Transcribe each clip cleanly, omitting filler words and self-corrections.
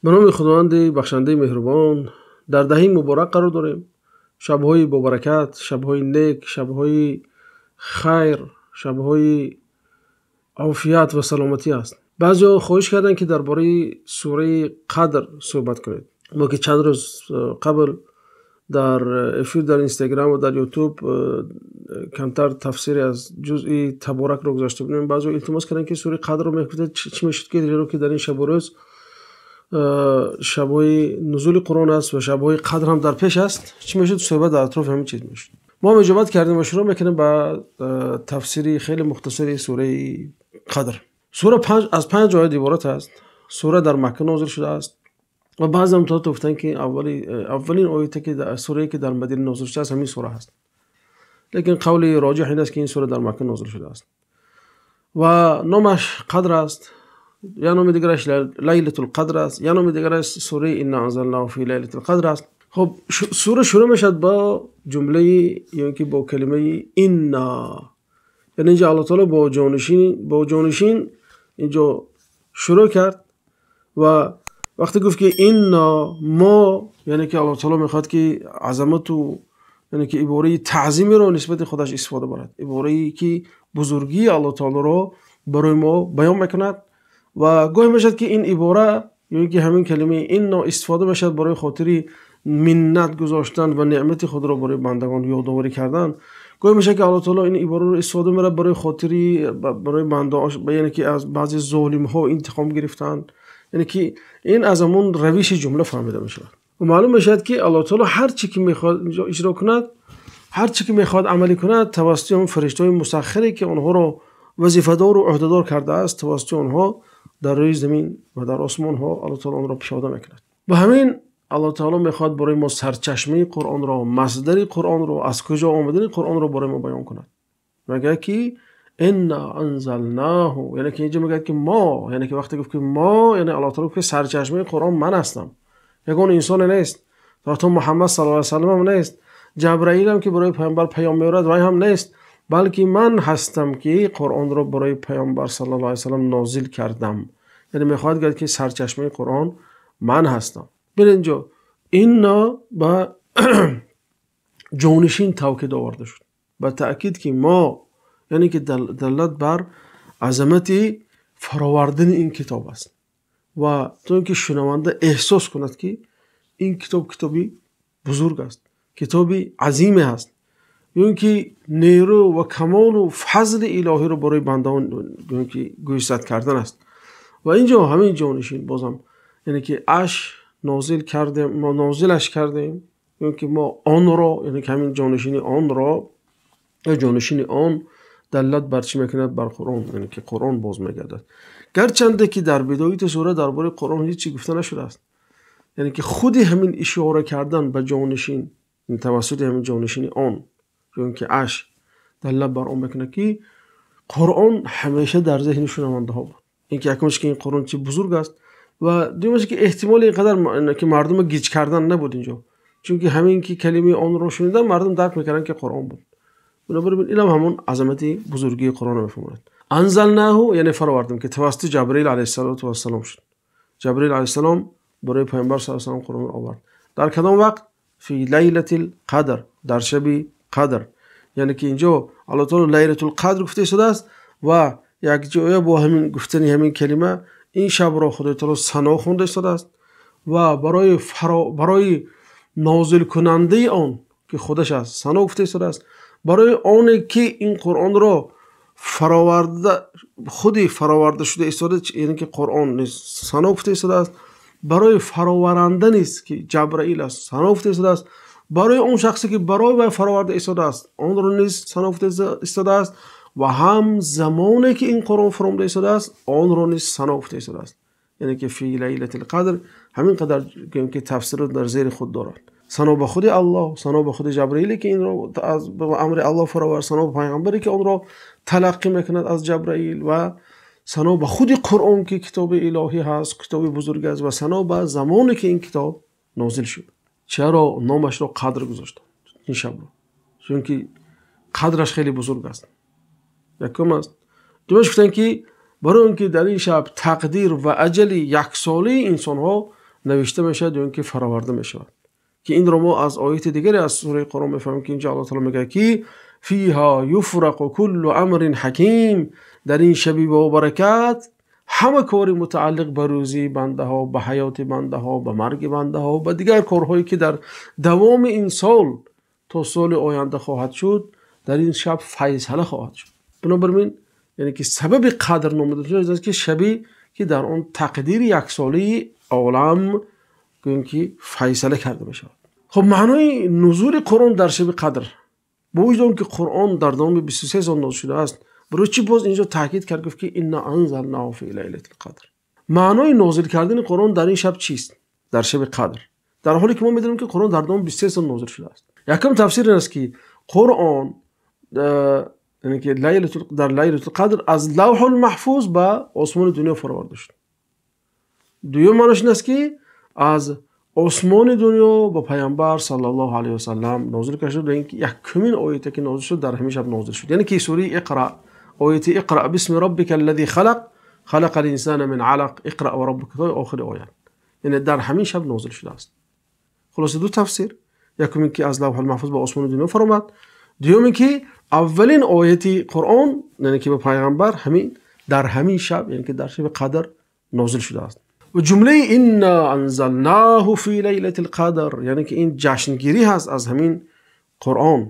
Ба номи Худованди бахшандаи меҳрубон, дар даҳаи муборак қарор дорем. Шабҳои бобаракат, шабҳои нек, шабҳои хайр, шабҳои офият ва саломатӣ аст. Баъзеҳо хоҳиш карданд, ки дар бораи сураи Қадр суҳбат кунед. Мо ки чанд рӯз қабл дар эфир дар Инстаграм ва дар Ютуб камтар тафсире аз ҷузъи Табарак гузошта будем. Баъзеҳо илтимос карданд, ки сураи Қадрро мегуфтед, чӣ мешуд, ки зеро ки дар ин шабу рӯз шабҳои нузули Қуръон аст ва шабҳои Қадр ҳам дар пеш аст. Чӣ мешуд суҳбат дар атрофи ҳамин чиз мешуд. Мо ҳам иҷобат кардем ва шурӯъ мекунем ба тафсири хеле мухтасари сураи Қадр. Сура аз панҷ оят иборат аст. Сура дар Макка нозил шудааст ва баъзе ҳам то гуфтанд, ки аввалин ояте ки дар сурае ки дар Мадина нозил шудааст ҳамин сура аст. Лекин қавли роҷеҳ ин аст, ки ин сура дар Макка нозил шудааст ва номаш Қадр аст. Я номи дигараш Лайлатул Қадр аст, я номи дигараш сураи Инна анзалнаху фи Лайлатил Қадр аст. Хуб, сура шурӯъ мешавад бо ҷумлаи ё инки бо калимаи Инна. Яъне инҷо Аллоҳ таъоло бо ҷонишин инҷо шурӯъ кард ва вақте гуфт, ки Инна, мо, яъне ки Аллоҳ таъоло мехоҳад, ки азамат ва яъне ки ибораи таъзимиро нисбат ба худаш истифода барад, иборае ки бузургии Аллоҳ таъолоро барои мо баён мекунад. Ва гоҳе мешавад, ки ин ибора ё инки ҳамин калимаи Инна истифода мешавад барои хотири миннат гузоштан ва неъмати худро барои бандагон ёдоварӣ кардан. Гоҳе мешавад, ки Аллоҳ таъоло ин ибораро истифода мебарад барои хотири барои бандаҳояш, яъне ки аз баъзе золимҳо интиқом гирифтан. Яъне ки ин аз ҳамон равиши ҷумла фаҳмида мешавад. Ва маълум мешавад, ки Аллоҳ таъоло ҳар чӣ ки мехоҳад инҷо иҷро кунад, ҳар чӣ ки мехоҳад амалӣ кунад, тавассути он фариштаҳои мусаххаре ки онҳоро вазифадор ва ӯҳдадор кардааст, тавассути онҳо дар рӯи замин ва дар осмонҳо Аллоҳ таъоло онро пиёда мекунад. Ба ҳамин Аллоҳ таъоло мехоҳад барои мо сарчашмаи Қуръонро, масдари Қуръонро, аз куҷо омадани Қуръонро барои мо баён кунад. Мегӯяд, ки Инна анзалнаху, яъне ки инҷо мегӯяд, ки мо, яъне ки вақте гуфт, ки мо, яъне Аллоҳ таъоло гуфт, ки сарчашмаи Қуръон ман ҳастам. Ягон инсоне нест, ҳатто Муҳаммад саллаллоҳу алайҳи васаллам ҳам нест, Ҷабраил ҳам ки барои паёмбар паём меорад вай ҳам нест, балки ман ҳастам, ки Қуръонро барои паёмбар саллаллоҳу алайҳи васаллам нозил кардам. Яъне мехоҳад гӯяд, ки сарчашмаи Қуръон ман ҳастам. Бибин, инҷо Инна ба ҷонишин тавкид оварда шуд, ба таъкид, ки мо, яъне ки далолат бар азамати фаровардани ин китоб аст ва то инки шунаванда эҳсос кунад, ки ин китоб китоби бузург аст, китоби азиме аст, ё инки нерӯ ва камол ва фазли илоҳиро барои бандагон ки гӯшзад кардан аст. Ва инҷо ҳамин ҷонишин бозам, яъне ки аш нозил кардем, мо нозилаш кардем, ё инки мо онро, яъне ки ҳамин ҷонишини онро ё ҷонишини он далолат бар чӣ мекунад? Бар Қуръон, яъне ки Қуръон боз мегардад. Гарчанде ки дар бидояти сура дар бораи Қуръон ҳеҷ чиз гуфта нашудааст, яъне ки худи ҳамин ишора кардан ба ҷонишин тавассути ҳамин ҷонишини он ё инки аш далолат бар он мекунад, ки Қуръон ҳамеша дар зеҳни шунавандаҳо буд. Инки якумаш, ки ин Қуръон чӣ бузург аст, ва дуюмаш, ки эҳтимоли инқадар ки мардумро гиҷ кардан набуд инҷо, чунки ҳамин ки калимаи онро шуниданд, мардум дарк мекарданд, ки Қуръон буд. Бинобар ин ҳам ҳамон азамати бузургии Қуръонро мефаҳмонад. Анзалнаху, яъне фаровардем, ки тавассути Ҷабраил алайҳиссалоту вассалом шуд. Ҷабраил алайҳиссалом барои паёмбар саллаллоҳу алайҳи васаллам Қуръонро овард. Дар кадом вақт? Фи Лайлатил Қадр, дар шаби Қадр. Яъне ки инҷо Аллоҳ таъоло Лайлатул Қадр гуфта шудааст ва як ҷоя бо ҳамин гуфтани ҳамин калима ин шабро Худои таъоло сано хонда шудааст ва барои нозилкунандаи он ки худаш аст сано гуфта шудааст, барои оне ки ин Қуръонро фароварда, худи фароварда шуда истода, яъне ки Қуръон низ сано гуфта шудааст, барои фароваранда низ ки Ҷабраил аст сано гуфта шудааст, барои он шахсе ки барои вай фароварда истодааст онро низ сано гуфта истодааст ва ҳам замоне ки ин Қуръон фаромада истодааст онро низ сано гуфта истодааст. Яъне ки фи Лайлатил Қадр ҳамин қадар ки тафсирро дар зери худ дорад. Сано ба худи Аллоҳ, сано ба худи Ҷабраиле ки инро аз амри Аллоҳ фаровард, сано ба паёмбаре ки онро талаққӣ мекунад аз Ҷабраил ва сано ба худи Қуръон ки китоби илоҳӣ ҳаст, китоби бузург аст, ва сано ба замоне ки ин китоб нозил шуд. Чаро номашро Қадр гузоштанд ин шабро? Чунки қадраш хеле бузург аст. Якум аст. Дуюмаш, гуфтанд, ки барои он ки дар ин шаб тақдир ва аҷали яксолаи инсонҳо навишта мешавад ё инки фароварда мешавад, ки инро мо аз ояти дигаре аз сураи Қуръон мефаҳмем, ки инҷо Аллоҳ таъоло мегӯяд, ки фиҳо юфрақу куллу амрин ҳаким, дар ин шаби бо баракат ҳама кори мутааллиқ ба рӯзии бандаҳо, ба ҳаёти бандаҳо, ба марги бандаҳо, ба дигар корҳое ки дар давоми ин сол то соли оянда хоҳад шуд, дар ин шаб файсала хоҳад шуд. Бинобар ин яъне ки сабаби қадр номида шудааст ки шабе ки дар он тақдири яксолаи олам гӯем ки файсала карда мешавад. Хуб, маънои нузули Қуръон дар шаби қадр, бо вуҷуди он ки Қуръон дар давоми 23 сол нозил шудааст, барои чӣ боз инҷо таъкид кард, гуфт ки инна анзалнаҳу фи лайлатил қадр. Маънои нозил кардани Қуръон дар ин шаб чист? Дар шаби қадр, дар ҳоле ки мо медонем ки Қуръон дар давоми 23 сол нозил шудааст. Якум тафсир ин аст, ки Қуръон яъне ки дар лайлатул қадр аз лавҳул маҳфуз ба осмони дунё фароварда шуд. Дуюм маънош ин аст, ки аз осмони дунё ба Паямбар саллаллоҳу алайҳи васаллам нозил карда шуд ва инки якумин ояте ки нозил шуд, дар ҳамин шаб нозил шуд, яъне ки сураи Иқра, ояти иқра бисми роббика аллази халақ, халақал инсана мин алақ, иқра ва роббука, то охири оят, яъне дар ҳамин шаб нозил шудааст. Хулоса, ду тафсир: якум ин ки аз лавҳул маҳфуз ба осмони дунё фаромад, дуюм ин ки аввалин ояти Қуръон, яъне ки ба Пайғамбар, ҳамин дар ҳамин шаб, яъне ки дар шаби қадр нозил шудааст. Ва ҷумлаи инна анзалнаҳу фи лайлатил қадр, яъне ки ин ҷашнгирӣ ҳаст аз ҳамин Қуръон,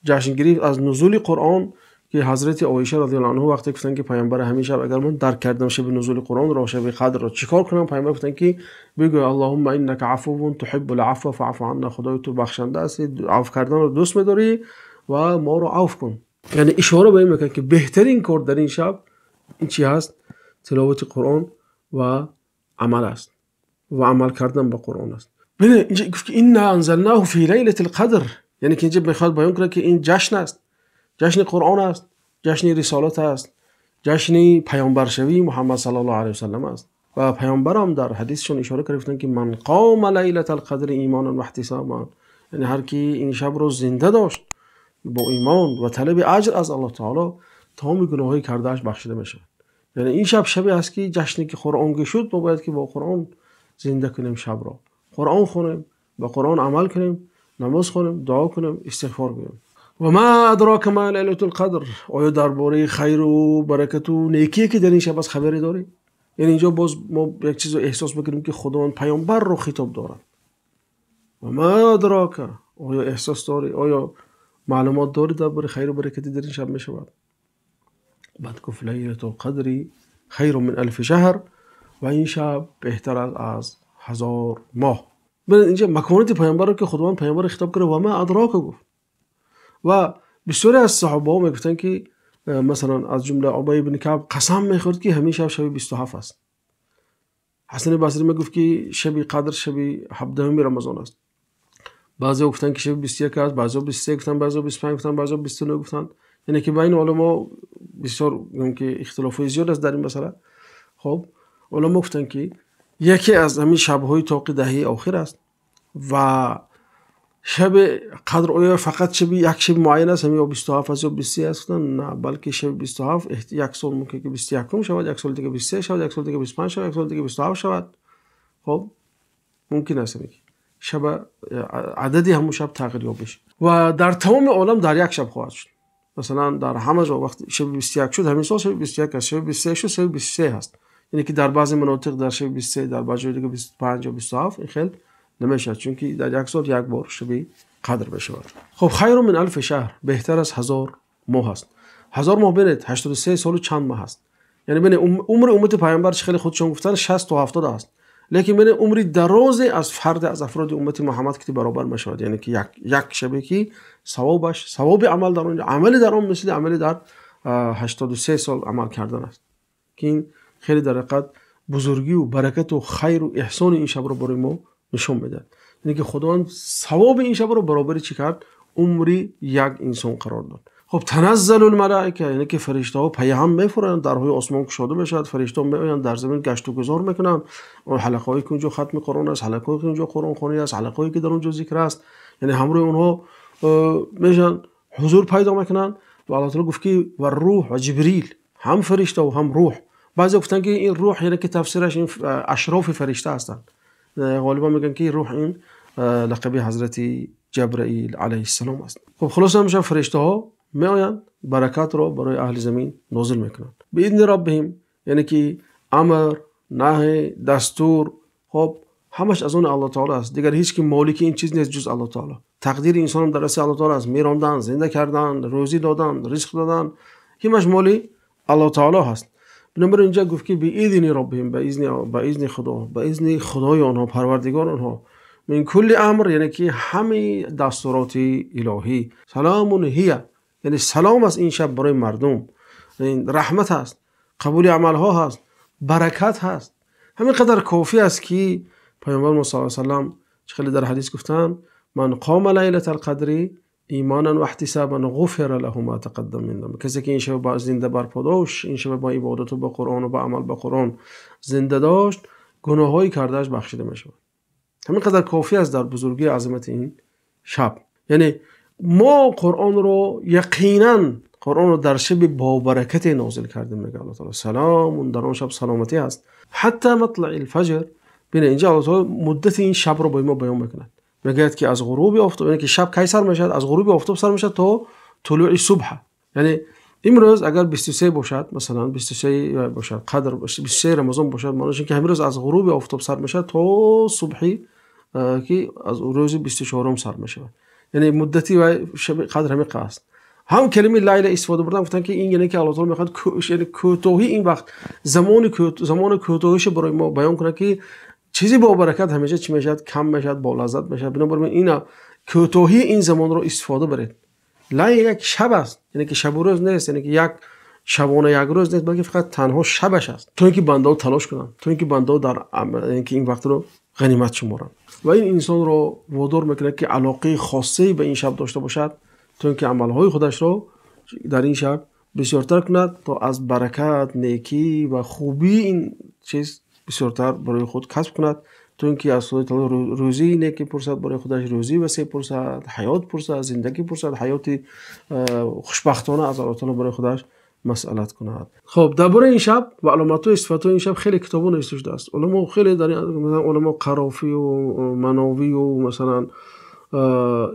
ҷашнгирӣ аз нузули Қуръон, ки ҳазрати Оиша радиаллоҳу анҳу вақте гуфтанд, ки Паямбар, ҳамин шаб агар ман дарк кардам шаби нузули Қуръонро, шаби қадрро, чӣ кор кунам? Паямбар гуфтанд, ки бигӯ: аллоҳумма иннака афуввун туҳиббул афва фаъфу анна, Худои, ту бахшанда ҳастӣ, афв карданро дӯст медорӣ ва моро афв кун. Яъне ишора ба ин мекунад, ки беҳтарин кор дар ин шаб ин чӣ ҳаст? Тиловати Қуръон ва амал аст ва амал кардан ба Қуръон аст. Бинед, инҷа гуфт, ки инна анзалнаҳу фи лайлатил қадр, яъне ки инҷа мехоҳад баён кунад, ки ин ҷашн аст, ҷашни Қуръон аст, ҷашни рисолат аст, ҷашни паёмбаршавии Муҳаммад саллаллоҳу алайҳи васаллам аст. Ва паёмбарам дар ҳадисшон ишора карда, гуфтанд, ки ман қома лайлатал қадри имонан ва иҳтисобан, яъне ҳар ки ин шабро зинда дошт бо имон ва талаби аҷр аз Аллоҳ таоло, тамоми гуноҳҳои кардааш бахшида мешавад. Яъне ин шаб шабе аст, ки ҷашне ки Қуръон ки шуд, мо бояд ки бо Қуръон зинда кунем шабро, Қуръон хонем, ба Қуръон амал кунем, намоз хонем, дуо кунем, истиғфор гӯем. Ва ма адрока ма лайлатул қадр, оё дар бораи хайру баракату некие ки дар ин шаб аст хабаре дорӣ? Яъне инҷо боз мо як чизро эҳсос мекунем, ки Худованд паёмбарро хитоб дорад. Ва ма адрока, оё эҳсос дорӣ, оё маълумот дорӣ дар бораи хайру баракате дар ин шаб мешавад? Баъд гуфт: лайлатул қадри хайру мин алфи шаҳр, ва ин шаб беҳтар аст аз 1000 моҳ. Бинед, инҷа маконати паёмбарро, ки Худованд паёмбарро хитоб кард, ва ма адрока гуфт. Ва бисёре аз саҳобаҳо мегуфтанд, ки масалан, аз ҷумла Убай ибни Каъб қасам мехӯрд, ки ҳамин шаб шаби 27 аст. Ҳасани Басрӣ мегуфт, ки шаби қадр шаби 17-уми Рамазон аст. Баъзеҳо гуфтанд, ки шаби 21 аст, баъзеҳо 23 гуфтанд, баъзеҳо 25 гуфтанд, баъзеҳо 29 гуфтанд. Яъне ки байни уламо бисёр ки ихтилофҳои зиёд аст дар ин масъала. Хоб, уламо гуфтанд, ки яке аз ҳамин шабҳои тоқи даҳаи охир аст. Ва шаби қадр оё фақат шаби як шаби муайян аст, ҳамин ё 27 аст ё 23 аст? Гуфтанд, на, балки шаби 27 як сол мумкин ки 21-ум шавад, як соли дига 23 шавад, як соли дига 25 шавад, як соли дига 27 шавад. Хоб, мумкин аст ки шаба адади ҳамун шаб тағйир ёбиш ва дар тамоми олам дар як шаб хоҳад шуд. Масалан, дар ҳама ҷо вақти шаби 21 шуд, ҳамин сол шаби 21 аст, шаби 23 шуд, шаби 23 ҳаст. Яъне ки дар баъзе манотиқ дар шаби 23, дар баъзе ҷои дига 25 ё 27, ин хел намешавад, чунки дар як сол як бор шаби қадр мешавад. Хоб, хайру мин алфи шаҳр, беҳтар аз 1000 моҳ аст. 1000 моҳ, бинед, 83 солу чанд моҳ аст. Яъне бинед, умри уммати паёмбар, чӣ хеле худшон гуфтанд, 60 то 70 аст, лекин бинед, умри дарозе аз фарде аз афроди уммати Муҳаммад ки баробар мешавад, яъне ки як шабе ки савобаш, савоби амал дар он, амали дар он мисли амали дар 83 сол амал кардан аст, ки ин хеле дар ҳақиқат бузургию баракату хайру эҳсони ин шабро барои мо нишон медиҳад. Яъне ки Худованд савоби ин шабро баробари чӣ кард? Умри як инсон қарор дод. Хоб, таназзалул малоика, яъне ки фариштаҳо пайҳам мефуроянд, дарҳои осмон кушода мешавад, фариштаҳо меоянд, дар замин гашту гузор мекунанд. Он ҳалақаҳое ки унҷо хатми Қуръон аст, ҳалақаҳое ки унҷо қуръонхонӣ аст, ҳалақаҳое ки дар онҷо зикр аст, яъне ҳамроҳи онҳо мешаванд, ҳузур пайдо мекунанд. Ва Аллоҳ таъоло гуфт, ки ва рӯҳ ва Ҷибрил, ҳам фариштаву ҳам рӯҳ. Баъзе гуфтанд, ки ин рӯҳ, яъне ки тафсираш ин ашрофи фаришта ҳастанд. Ғолибан мегӯянд ки рӯҳ ин лақаби ҳазрати Ҷабраил алайҳиссалом аст. Хуб, хулоса ҳамеша фариштаҳо меоянд, баракатро барои аҳли замин нозил мекунанд. Биизни раббиҳим, яъне ки амр, наҳй, дастур, хуб ҳамааш аз он Аллоҳи таъоло аст. Дигар ҳеҷ ки молики ин чиз нест ҷуз Аллоҳи таъоло. Тақдири инсон ҳам дар дасти Аллоҳи таъоло аст. Мирондан, зинда кардан, рӯзӣ додан, ризқ додан, ҳамааш моли Аллоҳи таъоло ҳаст. Бинобар ин инҷо гуфт ки биизни раббиҳим, ба изни Худо, ба изни Худои онҳо, Парвардигори онҳо. Мин кулли амр, яъне ки ҳама дастуроти илоҳӣ. Саломун ҳия, яъне салом аст ин шаб барои мардум. Ин раҳмат аст, қабули аъмолҳо ҳаст, баракат ҳаст. Ҳамин қадар кофӣ аст ки Паёмбари мо саллаллоҳу алайҳи васаллам хеле дар ҳадис гуфтанд: ман қома лайлатал қадри имонан ваҳтисобан ғуфира лаҳу ма тақаддама мин занбиҳ. Касе ки ин шаб зинда барпо дошт, ин шаб бо ибодат ва бо Қуръон ва бо амал ба Қуръон зинда дошт, гуноҳҳои кардааш бахшида мешавад. Ҳамин қадар кофӣ аст дар бузургии азамати ин шаб. Яъне мо Қуръонро яқинан Қуръонро дар шаби бо баракат нозил кардем, мегӯяд Аллоҳи таъоло. Салом, дар он шаб саломатӣ аст. Ҳатто матлаъил фаҷр. Бубинед инҷо Аллоҳи таъоло муддати ин шабро ба мо баён мекунад. Мегӯяд ки аз ғуруби офтоб, яъне ки шаб кай сар мешавад? Аз ғуруби офтоб сар мешавад то тулӯи субҳ. Яъне имрӯз агар 23 бошад, масалан 23 бошад, қадр 23 Рамазон бошад, маънояш ин ки ҳамин рӯз аз ғуруби офтоб сар мешавад то субҳи ки аз рӯзи 24 сар мешавад. Яъне муддати шаби қадр ҳамин қадр аст. Ҳам калимаи лайла истифода бурдан, гуфтанд ки ин яъне ки Аллоҳ таъоло мехоҳад яъне кӯтоҳии ин вақт, замони кӯтоҳиашро барои мо баён кунад ки чизе бо баракат ҳамеша чӣ мешавад? Кам мешавад, бо лаззат мешавад. Бинобар ин ина кӯтоҳии ин замонро истифода баред. Лайла як шаб аст, яъне ки шабу рӯз нест, яъне ки як шабона як рӯз нест, балки фақат танҳо шабаш аст. То инки бандаҳо талош кунанд, то инки бандаҳо дар яъне ки ин вақтро ғанимат шуморанд. Ва ин инсонро водор мекунад ки алоқаи хоссае ба ин шаб дошта бошад, то инки амалҳои худашро дар ин шаб бисёртар кунад, то аз баракат, некӣ ва хубии ин чиз бисёртар барои худ касб кунад, то инки аз Худои таъоло рӯзии некӣ пурсад, барои худаш рӯзии васеъ пурсад, ҳаёт пурсад, зиндагӣ пурсад, ҳаёти хушбахтона аз Аллоҳи таъоло барои худаш масъалат кунад. Хуб, дар бораи ин шаб ва аломатҳои сифатҳои ин шаб хеле китобҳо навишта шудааст. Уламо хеле дар масалан уламо Қарофӣ ва Манавӣ ва масалан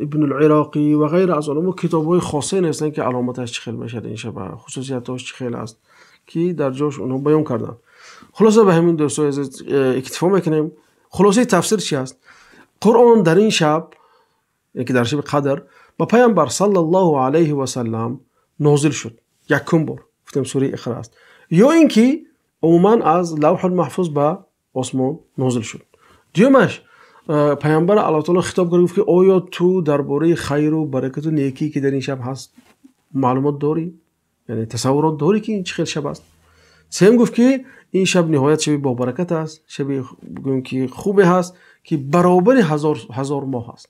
Ибни Ироқӣ ва ғайра аз уламо китобҳои хосе навиштанд ки аломаташ чӣ хел мешавад ин шаб, хусусиятҳояш чӣ хел аст, ки дар ҷояш онҳо баён карданд. Хулоса ба ҳамин дӯстони азиз иктифо мекунем. Хулосаи тафсир чӣ аст? Қуръон дар ин шаб, яъне ки дар шаби қадр, ба Паёмбар саллаллоҳу алайҳи васаллам нозил шуд. Якум бор гуфтем сураи Иқро аст. Ё инки умуман аз Лавҳул Маҳфуз ба осмон нозил шуд. Дуюмаш, Паёмбар Аллоҳи таъоло хитоб кард, гуфт ки оё ту дар бораи хайру баракату некӣ ки дар ин шаб ҳаст маълумот дорӣ? Яъне тасаввурот дорӣ ки ин чӣ хел шаб аст? Сеюм гуфт ки ин шаб ниҳоят шаби бобаракат аст, шаби гӯем ки хубе ҳаст ки баробари ҳазор моҳ аст.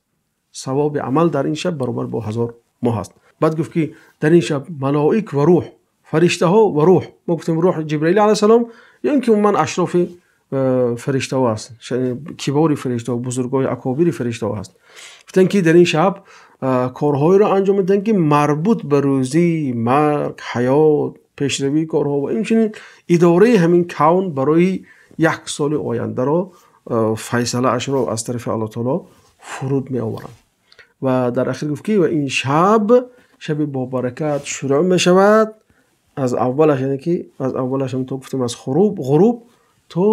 Савоби амал дар ин шаб баробар бо 1000 моҳ аст. Баъд гуфт ки дар ин шаб малоик ва рӯҳ, фариштаҳо ва рӯҳ, мо гуфтем рӯҳ Ҷабраил алайҳиссалом ё инки умуман ашрофи фариштаҳо аст, кибори фариштаҳо, бузургони акобири фариштаҳо аст. Гуфтанд ки дар ин шаб корҳоеро анҷом медиҳанд ки марбут ба рӯзӣ, марг, ҳаёт, пешравии корҳо ва инчунин идораи ҳамин кавн барои як соли ояндаро файсалаашро аз тарафи Аллоҳи таъоло фуруд меоваранд. Ва дар охир гуфт ки ва ин шаб шаби бобаракат шурӯъ мешавад аз аввалаш, яъне ки аз аввалаш ҳам то гуфтем аз ғуруб то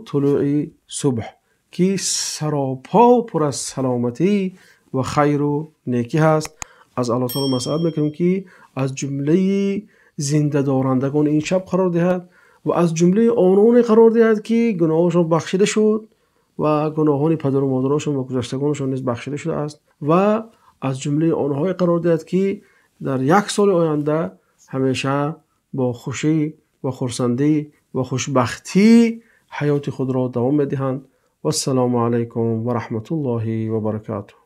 тулӯи субҳ, ки саропо пур аз саломатӣ ва хайру некӣ ҳаст. Аз Аллоҳи таъоло масъалат мекунем ки аз ҷумлаи зиндадорандагони ин шаб қарор диҳад ва аз ҷумлаи ононе қарор диҳад ки гуноҳонашон бахшида шуд ва гуноҳони падару модарашон ва гузаштагонашон низ бахшида шудааст, ва аз ҷумлаи онҳое қарор диҳад ки дар як соли оянда ҳамеша бо хушӣ ва хурсандӣ ва хушбахтӣ ҳаёти худро давом медиҳанд. Вассалому алайкум ва раҳматуллоҳи ва баракотуҳ.